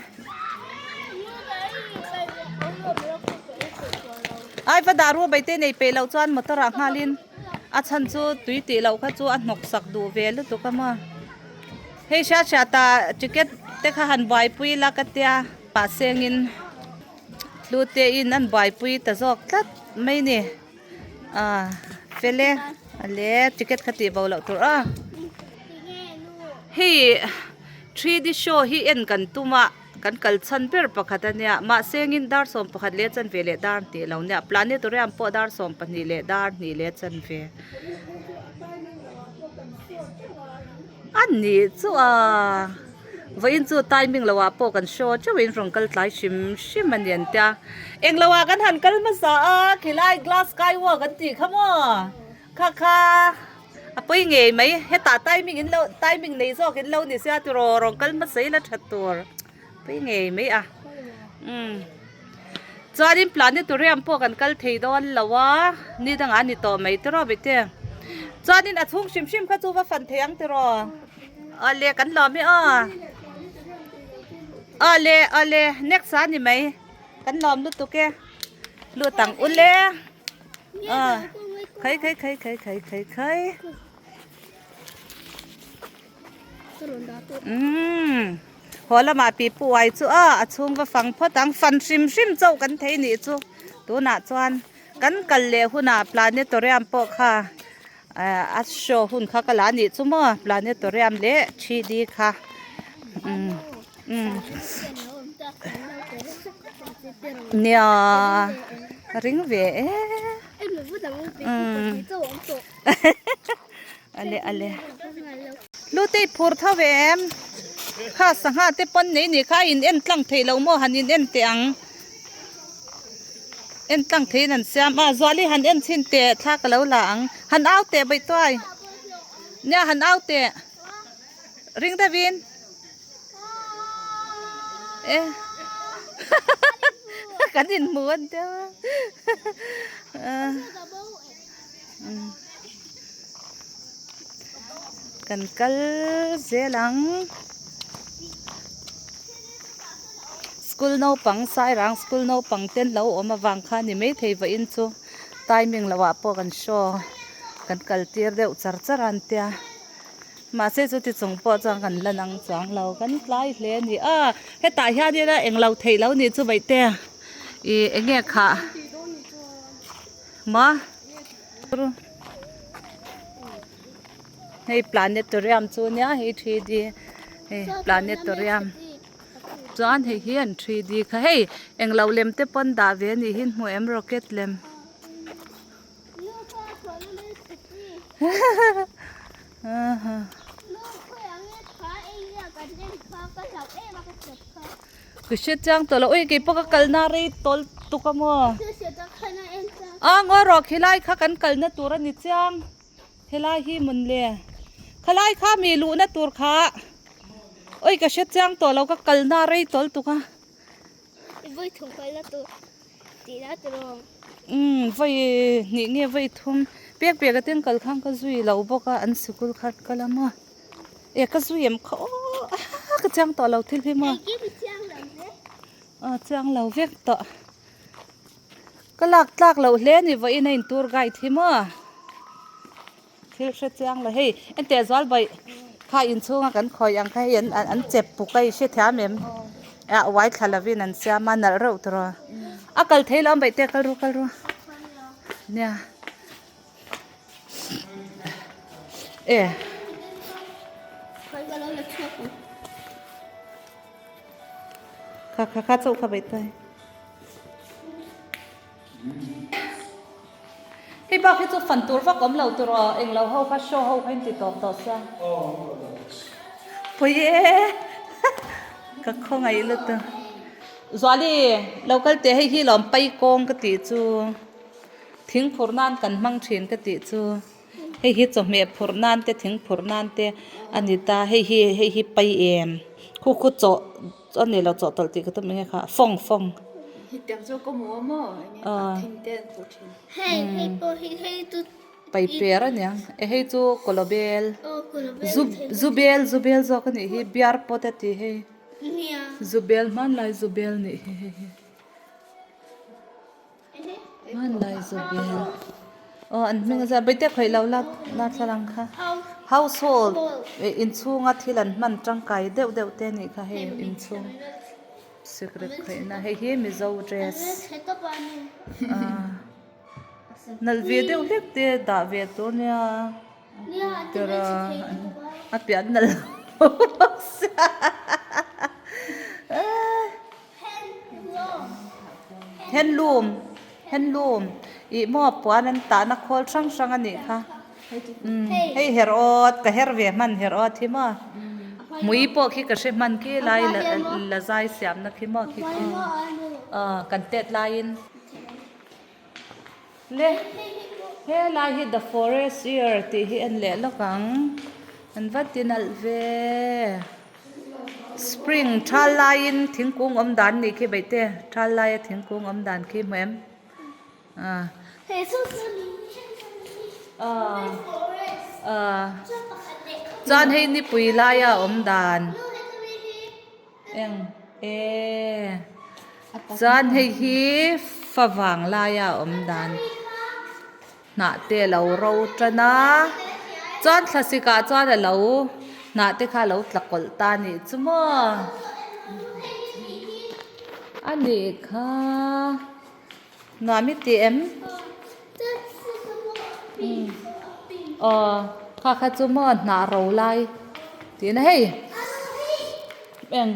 ai va dah rual bai te nei peih loh chuan motor ah nghalin. A chhan chu tui tih loh kha chu a hnawk sak duh ve lutuk a maw. Hei hriat hriat ah ticket te kha han buaipui la ka tia pah sengin tlu te in an buaipui ta zawk tlat mai ni. Ah fel e a le ticket kha tih bo loh tur a. Hei 3D show hi en kan tum a. Kan kal chhan ber pakhat a nia, mahse ngin dar 11 leh chanve leh dar hnih lo nia, planetarium pawh dar 12 leh dar hnih leh chanve a nih chu a, vawiin chu timing lo ah pawh kan show teuh in rawn kal tlai hrim hrim a ni an tia, englo ah kan han kal hmasa a, khilai glass skywalk an tih kha maw. Kha kha a pawi ngei mai hetah timing in lo timing nei zawk in lo ni sia tiraw rawn kal hmasa ila tha tur pawi ngei mai a umm chuanin planetarium pawh kan kal thei dawn lo a ni dangah a ni tawh mai tiraw bete chuanin a chhung hrim hrim kha chu va fan thei ang tiraw awle kan lawm hi aw awle awle next ah a ni mai kan lawm lutuk e lut ang ule. À, khay khay khay khay khay khay khay. Umm. Haw lamah pi puai chu a a chhung va fang phawt ang fan hrim hrim chauh kan thei nih chu tunah chuan kan kal leh hunah planetarium pawh kha a show hun kha ka la nih chu maw planetarium leh 3D kha umm umm nia ring ve e umm ale ale lutei phur tho ve em kha sangha te pawn nei ni kha a in en tlang theih loh maw han in en teh ang. En tlang theiin an siam a Zuali han en chhin teh thla ka lo la ang han au teh baih tuai nia han au teh ring deuhin e kan inhmu an tia kan kal zel ang. School naupang Sairang school naupang te an lo awm avang khan ni maithei vawiin chu timing loh ah pawh kan show kan kal tir deuh char char a an tia mahse chuti chung pawh chuan kan la nang chuang lo kan tlai hle a ni a hetah hian ila englo theih lo nih chu vaihte ih eng nge khah maw hei planetarium chu nia hei 3D hei planetarium. Chuan hei hi an 3D kha hei englo lem te pawn dah ve anih hi hmu em rocket lem ka hre chiang tawh lo ui keipawh ka kalna rei tawl tuk a maw a ngaw rawh khilai kha kan kalna tur a ni chiang. Helai hi mawn le khalai kha mi luhna tur kha oi ka hre chiang tawh lo ka kalna rei tawl tuk a Vawi thum kalna tur tihna tur aw. Umm vawi hnih nge vawi thum pek pek atin kal khan ka zui lo bawk a an sikul kha ka la maw e ka zui em kha aw ka chiang tawh lo thil hi maw chiang lo vek tawh. Ka lak tlak loh hle a ni vawiin a in tour guide hi maw thil hre chiang lo hei enteh zual baih kha inchhunga kan khawi ang kha hei an an chep puk a i hre thiam em ah uai thla lovin an siam a nalh reuh tur aw a kal thei lo ang baih te kal ru kal ru nia e. Kha kha kha chauh kha baih tai. Hei bak hi chu fan tur vak awm lo tur aw englo ho kha show ho kha in ti tawp tawh sia. Pui e ka khawngaih lutuk. Zuali lo kal teh hei hi lawm pai kawng ka tih chu thing phur nan kan hmang thin ka tih chu. Hei hi chawhmeh phurh nan te thing phurh nan te a ni ta hei hi hei hi pai em khu khu chawh a ni lo chawhtawlh tih ka tum eng nge kha fawng fawng. Pai per a niang e hei chu kawlawbel zubel zubel zawk a nih hi biar pawt a ti hei zubel hmanlai zubel nih hi hei hi. Hmanlai zawbel aw an hming a zia bawihte khawih lo la darthlalang kha household ih inchhunga thil an hman tangkai deuh deuh te anih kha hei inchhung sikret khawihna hei hi mizo dress ah nalh ve deuh hlek te dah ve tur nia tira a piah nalh lo bawk sia. Handloom handloom ih maw puan an tahna khawl hrang hrang a nih kha umm hei her awt ka her ve hman her awt hi maw hmui pawh khi ka hre hman khi lai la zai siamna khi maw khi khi aw kan tet laiin le helai hi the forest year tih hi en leh lawk ang an va ti nalh ve. Spring thal laiin thingkung awm dan nih khi beih te thal laia thingkung awm dan khi hmu em ah ah chuan hei nipui laia awm dan eng e chuan hei hi favang laia awm dan. Hnah te a lo ro tan a, chuan thlasik ah chuan a lo hnah te kha a lo tla kawlh ta a nih chu maw a nih kha nuam i ti em aw kha kha chu maw hnah ro lai tih na hei eng.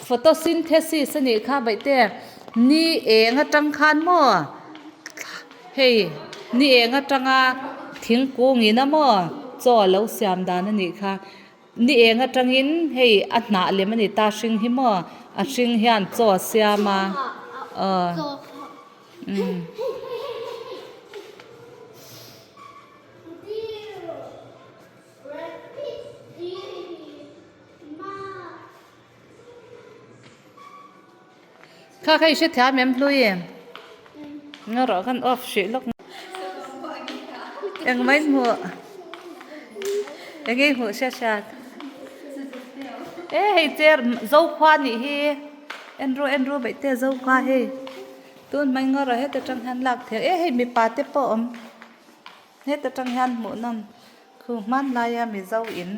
Photosynthesis a nih kha baihte ni eng atang khan maw hei ni eng atanga thingkung in a maw chaw a lo siam dan a nih kha ni eng atangin hei a hnah lem a ni ta hring hi maw a hring hian chaw a siam a aw umm. Kha kha i hre thiam em hlui em? Nga rawh khan off hrih lawk. Eng mai hmuh? Eng nge hmuh hriat hriat? E hei chair zokhua nih hi en ru en ru baih te zokhua hei tun hmai nga rawh heta tang hian lak theih e hei mipa te pawh awm heta tang hian hmuh nawm khu hmanlaia mizo in.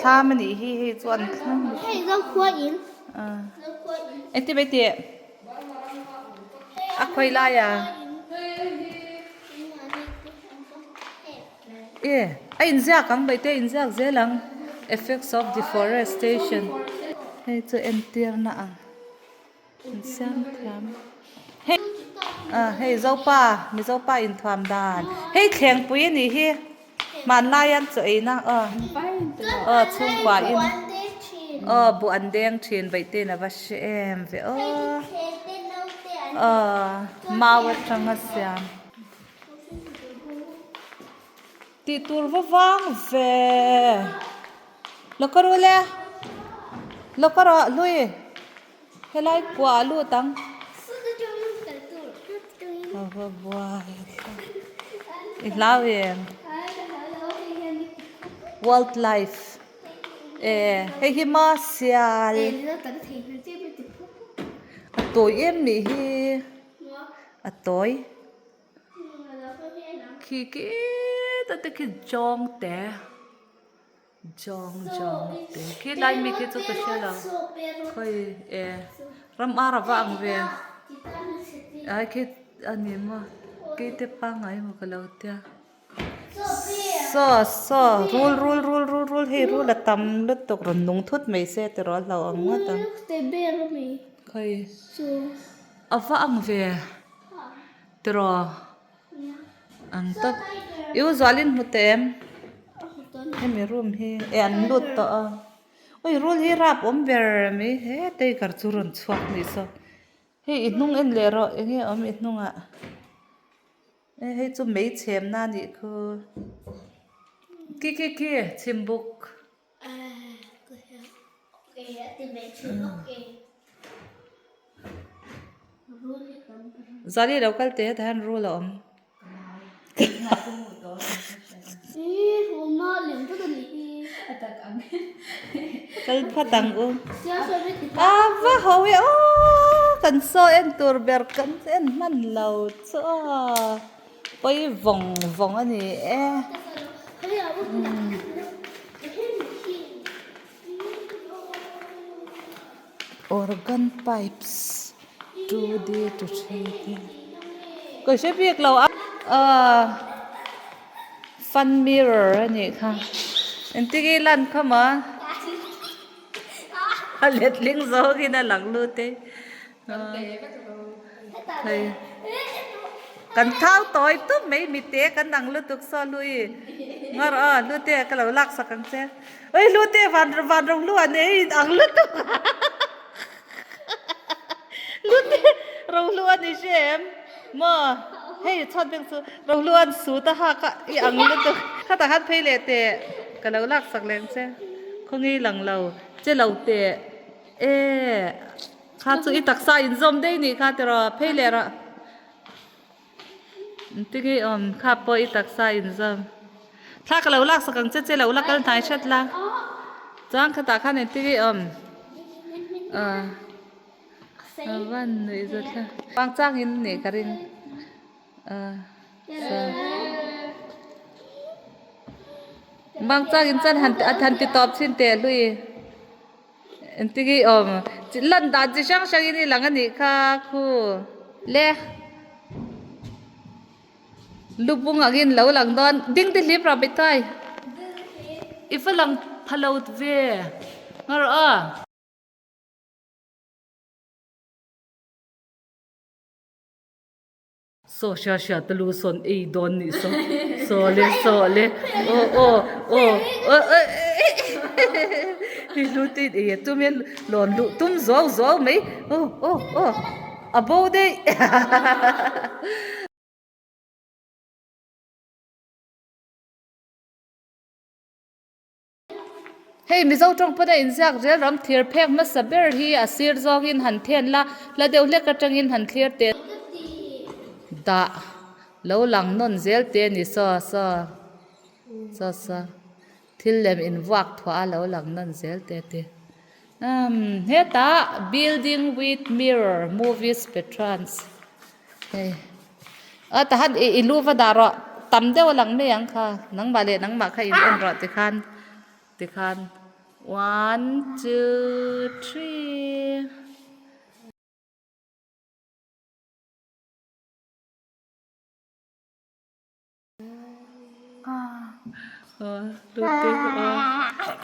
Thlam a nih hi hei chuan thlam Hei zokhua in. Zokhua in. Engti mai tih? A khawi lai a. E a inziak ang baihte a inziak zel ang. Effects of deforestation. Hei chu entirna ang. An siam thiam. Hei ah hei zopa mizopa inthuam dan hei thlengpui a nih hi hmanlai an chaw ei na aw aw chhungkua in aw buh an deng thin vaih te in a va hre em ve aw aw mau atanga siam tih tur va vang ve lawk a rul e lawk a rawh hlui. Helai kuah a lut ang. A va buai i hlau em? Wildlife e hei hi maw sial a tawi em nih hi a tawi. Khi khi ta te khi zawng te. Zawng zawng te khi lai mi khi chu ka hria lo khawi e ram ar a va ang ve ai khi a ni maw keite pangngai emaw ka lo tia saw saw rul rul rul rul rul hei rul a tam lutuk rawn nung thut mai se ti rawh a hlauh ang ngawt ang khawi a va ang ve tiraw. Ang tak i u zualin hmu teh em hemi room hi eh an lut tawh a awi rul hi rap awm ber mai heta hi kar chu rawn chhuak nih saw hei i hnung en leh rawh eng nge awm i hnungah. E hei chu mei chhem na nih khu ki ki ki chhim buk. Zali lo kal teh hetah hian rul a awm. Kal phat ang u. A va ho e aw kan saw en tur ber kan en hman lo chu aw pawi vawng vawng a ni e. Organ pipes 2D to 3D ka hre bik lo a ahh fan mirror a nih kha engtin nge lan kha maw a letling zawngin a lang lut e hei kan thau tawi tup mai mite kan dang lutuk saw lui ngar aw hlute ka lo lak sak ang che. Oi hlute van van rawng lu an ei ang lutuk hlute rawng lu an i hre em maw hei chhuat beng chu rawng lu an sut a hak a i ang lutuk khatah khan phei leh teh ka lo lak sak leh ang che khawngi lang lo che lo teh e kha chu i taksa inzawm daih nih kha tiraw phei leh rawh. Engtin nge awm kha pawh i taksa inzawm thla ka lo lak sak ang che che lo la kal hnai hret la chuan khatah khan engtin nge awm ah a van nuih zet thla vang chang in nih ka ring ah vang chang in chuan han han ti tawp chhin teh hlui. Engtin nge awm lan dan chi hrang hrang in i lang a nih kha khu le lubung ang in lo lang dawn ding te hlip rah beitai i va lang pha lo ve ngaw rawh aw. Saw hria hria te lu sawn ei dawn nih saw saw le saw le aw aw aw aw hi lu te in ei a tum hian lawn luh tum zuau zuau mai aw aw aw a bo daih Hei Mizo tawng pawn a inziak zel ram thir phek hmasa ber hi a sir zawngin han then la, hla deuh hlek atangin han thlir teh dah lo lang nawn zel te a ni saw saw saw saw thil lem invuak thuah a lo lang nawn zel te a ti umm hetah building with mirror movies patrons hei. A tahan i i lu va dah rawh tam deuh a lang mai ang kha nangmah leh nangmah kha in en rawh tikhan tikhan one two three.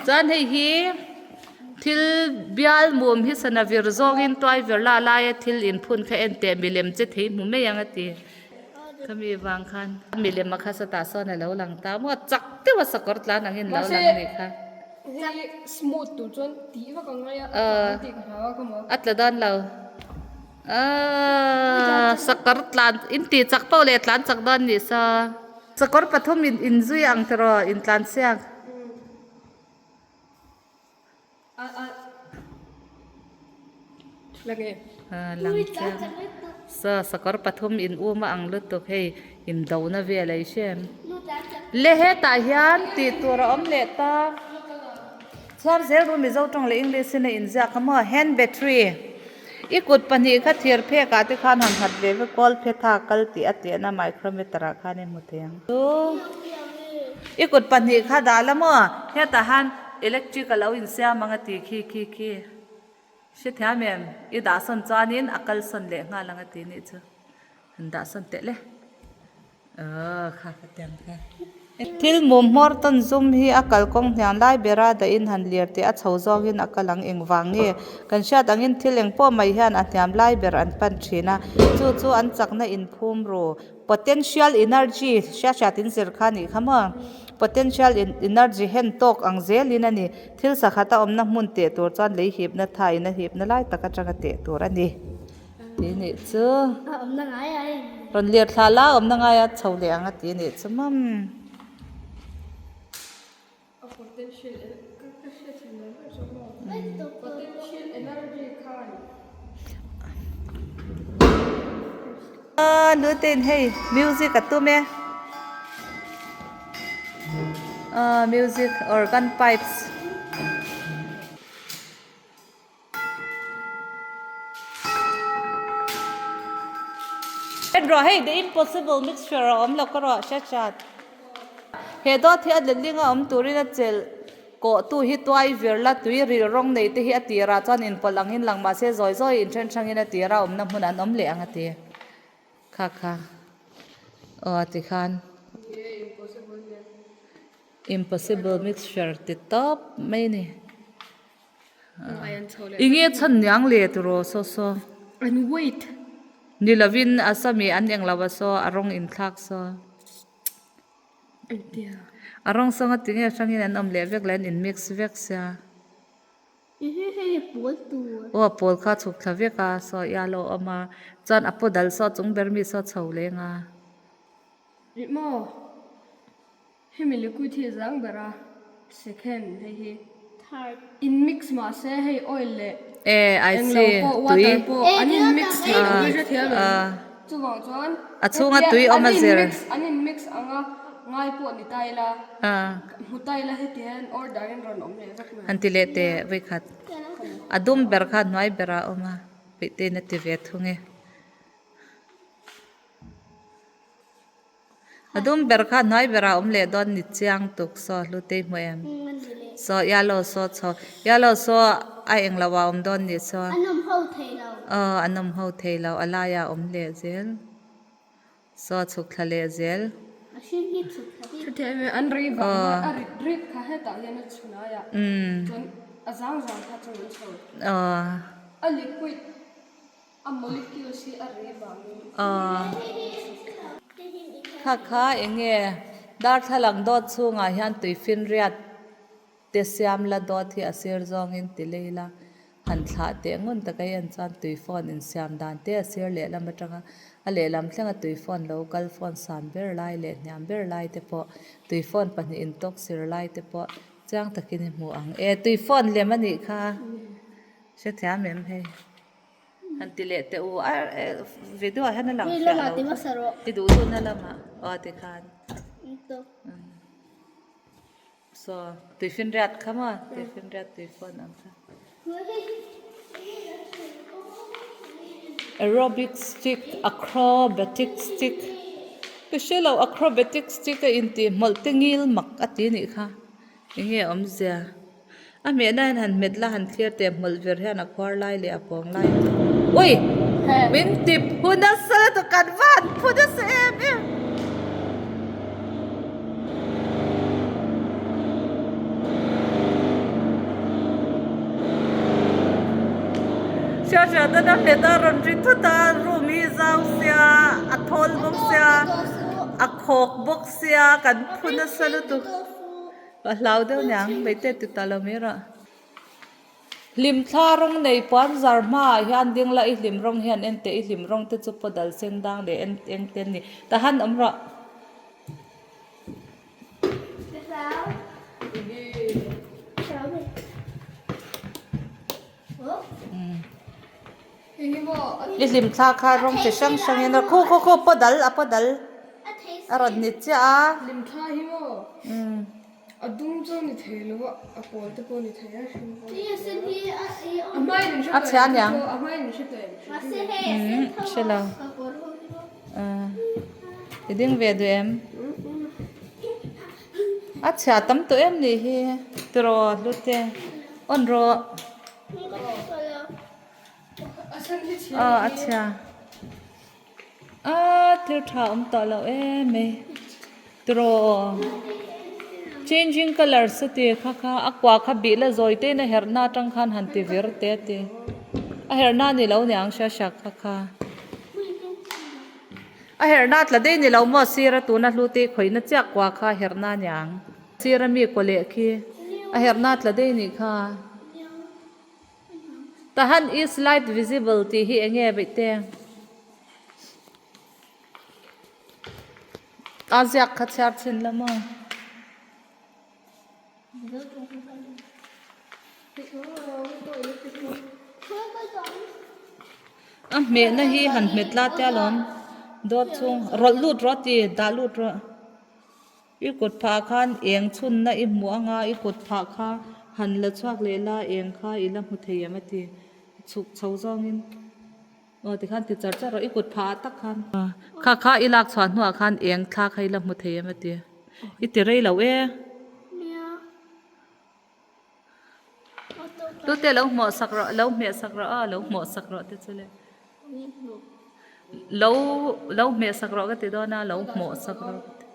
Chuan hei hi thil bial mum hi sana vir zawngin tuai vir la laia thil inphun kha en teh milem che thei hmu mai ang a ti. Khami vang khan milem a kha satah sawn a lo lang ta maw chak deuh a sakawr tlan angin lo lang a nih kha. A tla dawn lo. Aaa sakawr tlan in tih chak pawh leh tlan chak dawn nih sa sakawr pathum in in zui ang tiraw in tlan siak aa lang chiang saw sakawr pathum in um a ang lutuk hei in do na vel a i hre em le hetah hian tih tur a awm leh ta chhiar zel ru mizo tawng leh english in a inziak a maw hand battery. I kut pahnih kha thir phek ah te khan han nghat ve vek kawl phetha kal tih a tihna micrometer ah khan i hmu thei ang chu. I kut pahnih kha dah la maw hetah han electric a lo insiam ang a ti khi khi khi hrethiam em i dah sawn chuanin a kal sawn leh nghal ang a ti nih chu han dah sawn teh le. Aw kha ka ti ang kha. Thil mum hmawr tawn zum hi a kalkawng hniang lai bera dahin han lir teh a chho zawngin a kal ang engvang nge? Kan hriat angin thil eng pawh mai hian a hniam lai ber an pan thin a, chu chu an chakna inphum ru. Potential energy hria hriat in zir kha nih kha maw? Potential energy hen tawk ang zelin a ni. Thil sakhat a awmna hmun teh tur chuan lei hipna thain a hipna lai tak atanga teh tur a ni. Ti nih chu. Rawn lir thla la awmna ngaia chho leh ang a ti nih chu mam. Lutein hei music a tum e. Music organ pipes. En rawh hei the impossible mixture a awm lo ka rawh hre chat. He dawt hi a letling a awm turin a chelh kawh tu hi tuai vir la tui ril rawng nei te hi a tirah chuan inpawlh angin lang mahse zawi zawi inthen hrangin a tira awmna hmun an awm leh ang a ti. Kha kha aw tikhan. Impossible mixture ti tawp mai a ni. Enge chhan niang le tiraw saw saw. An weight. Ni lovin a sami an eng lo a saw a rawng inthlak saw. Engtia. A rawng sawng a tinge hrangin an awm leh vek leh an in mix vek sia. Ehe hei pawl tur. Aw a pawl kha chhuk thla vek a saw ia lo awm a chuan a paw dal saw chung ber mi saw chho leng a. Ih maw. Hemi liquid hi zang ber a second hei hi Third. In mix mahse hei oil leh Eh I englo see pawh tui water pawh an in mix thei lo hi hrethiam em ah chuvang chuan a chhunga hetia tui awm an a in zir mix an in mix anga ngai pawh ni ta ila ah hmu ta ila heti hian order in rawn awm leh vek mai. Han ti leh teh vawikhat a dum ber kha hnuai berah a awm a peihte in a ti ve thung e. A dum ber kha hnuai berah a awm leh dawn ni chiang tuk saw hlutei hmu em saw yellow saw chho yellow saw a eng lo ah a awm dawn ni saw aw an awm ho thei lo a laiah a awm leh zel saw a chhuk thla leh zel. Aw. A molecules hi a rei vangin. Kha kha enge darthlalang dawt chhungah hian tuifinriat te siam la dawt hi a sir zawngin ti lei la han thlah teh ngun tak a en chuan tui phone insiam dan te a sir lehlam atanga a lehlam thlenga tui phone lo kal phone san ber lai leh hniam ber lai te pawh tui phone pahnih intawk sir lai te pawh chiang takin i hmu ang e tui phone lem a nih kha hrethiam em hei. Han ti leh teh u a video ah hian a lang fiah lo ti duh duh na lamah aw tikhan saw tuifinriat kha maw tuifinriat tui phone ang kha aerobic stick acrobatic stick ka hre lo acrobatic stick a intih hmawlh te ngil mak a ti anih kha enge awmzia. A hmehna hian han hmet la han thlir teh hmawlh vir hian a khuar lai leh a pawng lai ui min ti phu nasa lutuk kan va han phu nasa em em. Hriat hriat a hmet a rawn ri thut a room hi zau sia a thawl bawk sia a khawk bawk sia kan phu nasa lutuk. Ka hlau deuh niang, Meite ti ta lo mai rawh. Hlim thla rawng nei puan zar hmaah hian ding la i hlim rawng hian en teh i hlim rawng te chu paw dal seng dang leh en eng te an ni. Tahan awm rawh. I hlim thla kha rawng chi hrang hrangin a khu khu khu paw dal a paw dal a rawn ni chiah a. Hlim thla hi maw a dum chu ni thei lo a a pawl te pawh ni thei a hring pawh ni thei a a hmain in hre tawh em a hmain in hre tawh em hre lo i ding ve duh em a chhia tam tawh em nih hi tiraw hlute awn rawh. Aw a chhia aaa thil tha awm tawh loh em mai tiraw changing colours a ti kha kha a kua kha bih la zawi te in a herh na atang khan han ti vir te a ti a herh na ni lo niang hria hria kha kha a herh na tla daih ni lo maw sir a tuna hlu te khawihna chiah kua kha a herh na niang sir a mi kaw leh khi a herh na tla daih nih kha. Tahan is light visible tih hi eng nge beih te? A ziak kha chhiar chhin la maw? A hmehna hi han hmet la tia lawm dawt chhung rawlh lut rawh ti dah lut rawh. I kut phah khan eng chhunna i hmuh anga i kut phah kha han la chhuak leh la eng kha i la hmu thei em a ti chhuk chho zawngin aw tikhan ti char char rawh i kut phah ah tak khan kha kha i lak chhuah hnuah khan eng thla kha i la hmu thei em a ti i ti rei lo e. Tute lo hmuh sak rawh lo hmeh sak rawh a lo hmuh sak rawh te chu le lo lo hmeh sak rawh ka ti dawn a lo hmuh sak rawh ka ti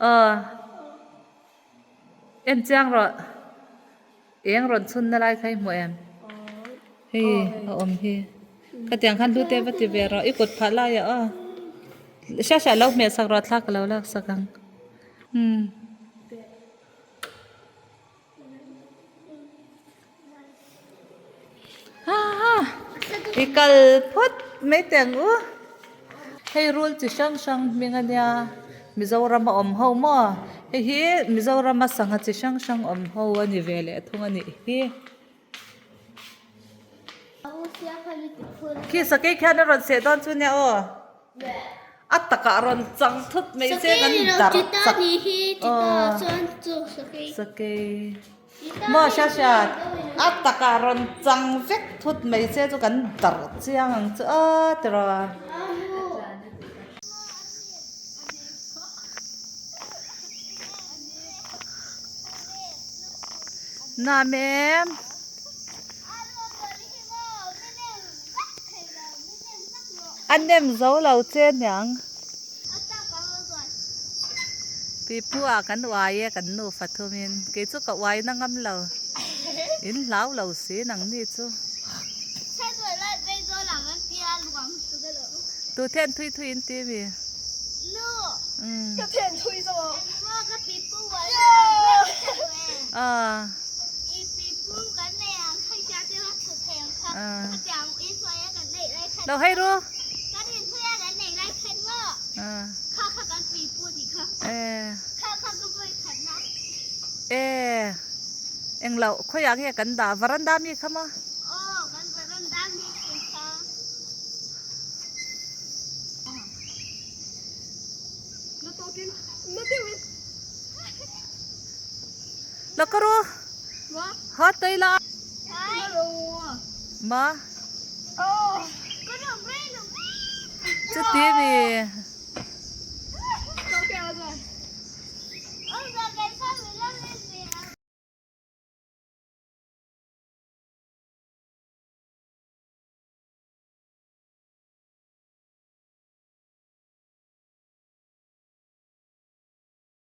aw en chiang rawh eng rawn chhun na lai kha i hmu em hei a awm hi khatiang khan hlute va ti ve rawh i kut phah lai ah aw hriat hriat lo hmeh sak rawh thla ka lo lak sak ang umm. I kal phawt mai teh ang u. Hei rul chi hrang hrang hming a nia Mizoram a awm ho maw hei hi Mizoram a sangha chi hrang hrang awm ho a ni ve leh thung a nih hi. Khi sakei khian a rawn seh dawn chu nia aw. A takah rawn chang thut mai se kan darh chak aw sakei maw hria hria a takah rawn chang vek thut mai se chu kan darh chiang ang chu aw tiraw. Nuam em. A nem zo lo che niang. Pipu ah kan uai e kan nufa thum in kei chu ka uai na ngam lo in hlau lo si nang ni chu. Tu then thui thui in ti mi. Aw. Lo hei ru. E englo khawiah nge kan dah varanda mi kha maw. La ka ru. Ha tei la. Ma. Chu ti mi.